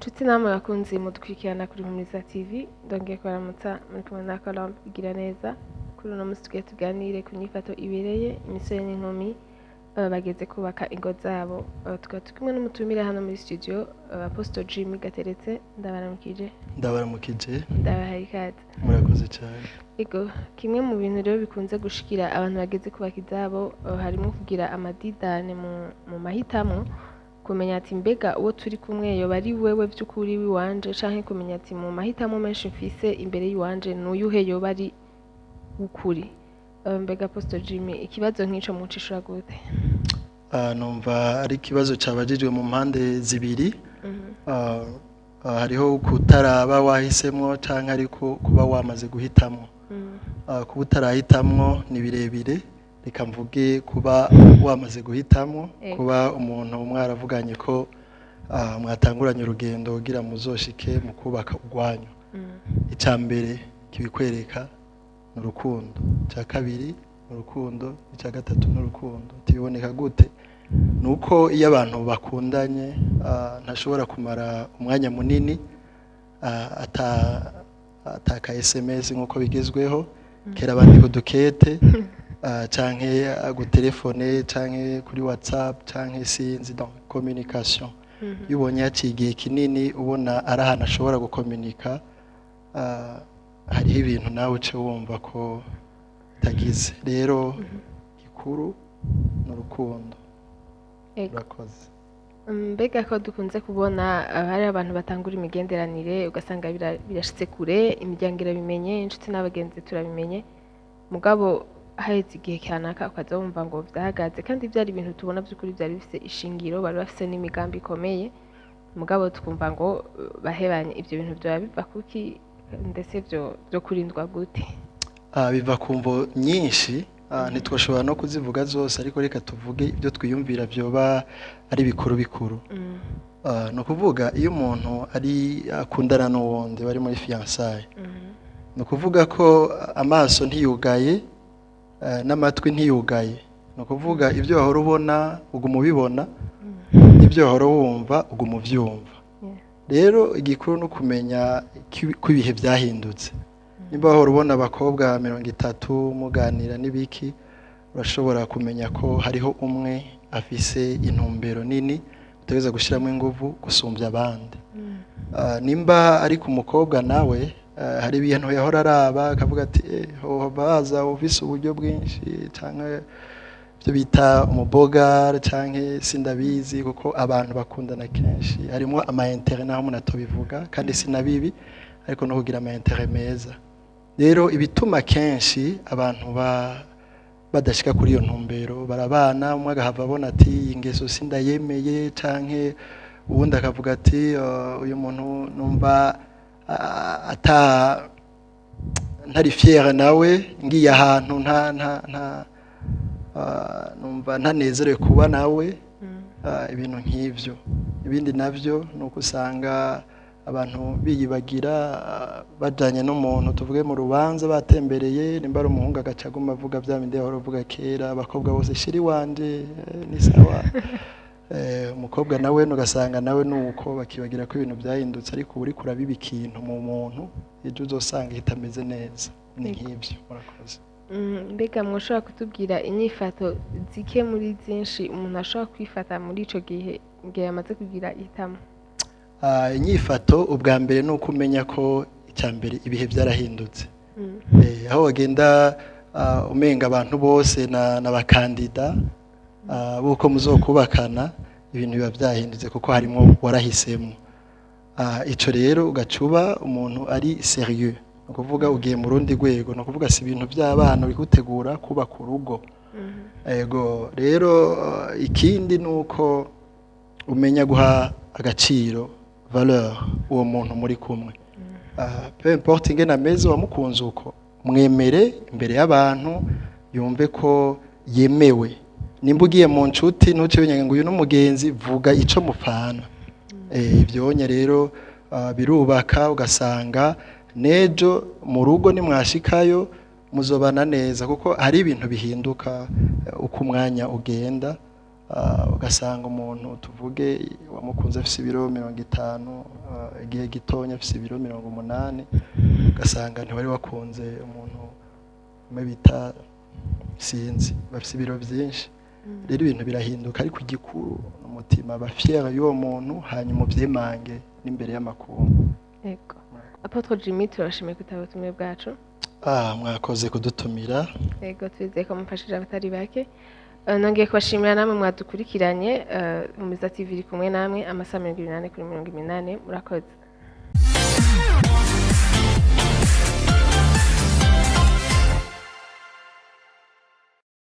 Nshuti namwe bakunzi mudukurikirana kuri Humuriza TV, ndongeye kubaramutsa. Muri kumwe na Colombe Igira Neza. Kuri uno munsi tugiye tuganire ku nyifato ibereye imisore n'inkumi bageze kubaka ingo zabo. Tukaba turi kumwe n'umutumire hano muri studio, Apostle Jimmy Gateretse. Ndabaramukije. Ndabaramukije. Ndabahaye ikaze. Murakoze cyane. Ego, kimwe mu bintu rero bikunze gushikira abantu bageze kubaka izabo, harimo kugira amadidane mu mahitamo, kumenya ati mbega uwo turi kumwe yoba ari wewe by'ukuri w'iwanje, canke kumenya ati mu mahitamo menshi mfise imbere y'iwanje n'uyuhe yoba ari ukuri. Mbega Apostle Jimmy, ikibazo nk'ico mucishura gute? Numva ari ikibazo cabajijwe mu mpande zibiri. Hariho kutaraba wahisemwo canke ariko kuba wamaze guhitamwo. Kuba utarahitamwo ni birebire. Reka mvuge kuba wamaze guhitamwo. Kuba umuntu mwaravuganye ko mwatanguranye urugendo kugira muzoshike mu kubaka urwanyu, icya mbere kibikwereka ni urukundo, icya kabiri ni urukundo, icya gatatu ni urukundo. Tibiboneka gute? Ni uko iyo abantu bakundanye, ntashobora kumara umwanya munini ataka SMS nk'uko bigezweho. Kera bandika udukete, canke agutelefone, canke kuri WhatsApp, canke sinzi, donc communication. Iyo ubonye haciye igihe kinini ubona ari ahantu ashobora gukominika, hariho ibintu nawe uce wumva ko itagize. Rero gikuru ni urukundo. Urakoze. Mbega ko dukunze kubona hari abantu batangura imigenderanire, ugasanga birashitse kure, imiryango irabimenye, inshuti n'abagenzi turabimenye, mugabo haheze igihe kanaka ukaza wumva ngo vyahagaze, kandi byari ibintu tubona by'ukuri byari bifise ishingiro, bari bafise n'imigambi ikomeye, mugabo twumva ngo bahebanye. Ivyo bintu vyoba biva kuki, ndetse vyo kurindwa gute? Biva ku mvo nyinshi, ntitwashobora no kuzivuga zose, ariko reka tuvuge ibyo twiyumvira vyoba ari bikuru bikuru. Ni ukuvuga iyo umuntu ari akundana n'uwundi, bari muri fiançailles, ni ukuvuga ko amaso ntiyugaye, n'amatwi ntiyugaye. Ni ukuvuga ibyo wahora ubona uguma ubibona, n'ibyo wahora wumva uguma uvyumva. Rero igikuru ni ukumenya ko ibihe byahindutse. Nimba wahora ubona abakobwa 30 muganira n'ibiki, urashobora kumenya ko hariho umwe afise intumbero nini utegereza gushyiramo ingufu gusumbya abandi. Nimba ari ku mukobwa nawe, hari ibintu yahora araba akavuga ati hoba haza ufise uburyo bwinshi, canke ibyo bita umubogare, canke sindabizi, kuko abantu bakundana kenshi harimo ama intérêts, naho umuntu atobivuga kandi sinabibi, ariko no kugira ama intérêts meza. Rero ibituma kenshi abantu badashika kuri iyo ntumbero, barabana, umwe agahava abona ati iyi ngeso sindayemeye, canke uwundi akavuga ati uyu muntu numva ata ntari fier nawe, ngiye ahantu nta numva ntanezerewe kuba nawe. Ibintu nk'ivyo. Ibindi navyo ni uko usanga abantu biyibagira, bajanye n'umuntu, tuvuge mu rubanza batembereye, nimba ari umuhungu agaca aguma avuga bya bindi yahora avuga kera, abakobwa bose chéri wanje, ni sawa. Umukobwa nawe ugasanga nawe nuko bakibagira ko ibintu byahindutse, ariko uba uriko urabiba ikintu mu muntu, ejo uzosanga itameze neza. Ni nk'ibyo. Murakoze. Mbega mwoshobora kutubwira inyifato zike muri zinshi umuntu ashobora kwifata muri ico gihe, igihe yamaze kugira ihitamo? Inyifato ubwa mbere ni uko umenya ko icya mbere ibihe byarahindutse. Aho wagenda, umenga abantu bose na bakandida b'uko muzokubakana, ibintu biba byahindutse kuko harimo warahisemo. Ico rero ugacuba umuntu ari sérieux, ni ukuvuga ugiye mu rundi rwego, ni ukuvuga si ibintu by'abana, uri gutegura kubaka urugo. Ego rero, ikindi ni uko umenya guha agaciro, valeur, uwo muntu muri kumwe. Peu importe ingene ameze, wamukunze uko, mwemere imbere y'abantu, yumve ko yemewe. Nimba ugiye mu nshuti, ntuce winyega ngo uyu n'umugenzi, vuga ico mupfana. Ivyonye rero birubaka, ugasanga nejo mu rugo nimwashikayo muzobana neza, kuko hari ibintu bihinduka uko umwanya ugenda. Ugasanga umuntu, tuvuge, wamukunze afise ibiro 50, igihe gitonya afise ibiro 80, ugasanga ntiwari wakunze umuntu umwe bita sinzi bafise ibiro byinshi. Rero ibintu birahinduka, ariko igikuru ni umutima. Ba fier y'uwo muntu, hanyuma ubyimange n'imbere y'amakungu. Yego, Apôtre Jimmy, turabashimiye kwitaba ubutumire bwacu. Ah, mwakoze kudutumira. Yego, twizeye ko mufashije abatari bake. Nongeye kubashimira namwe mwadukurikiranye. Humiza TV iri kumwe namwe amasaha 24 kuri 80. Murakoze.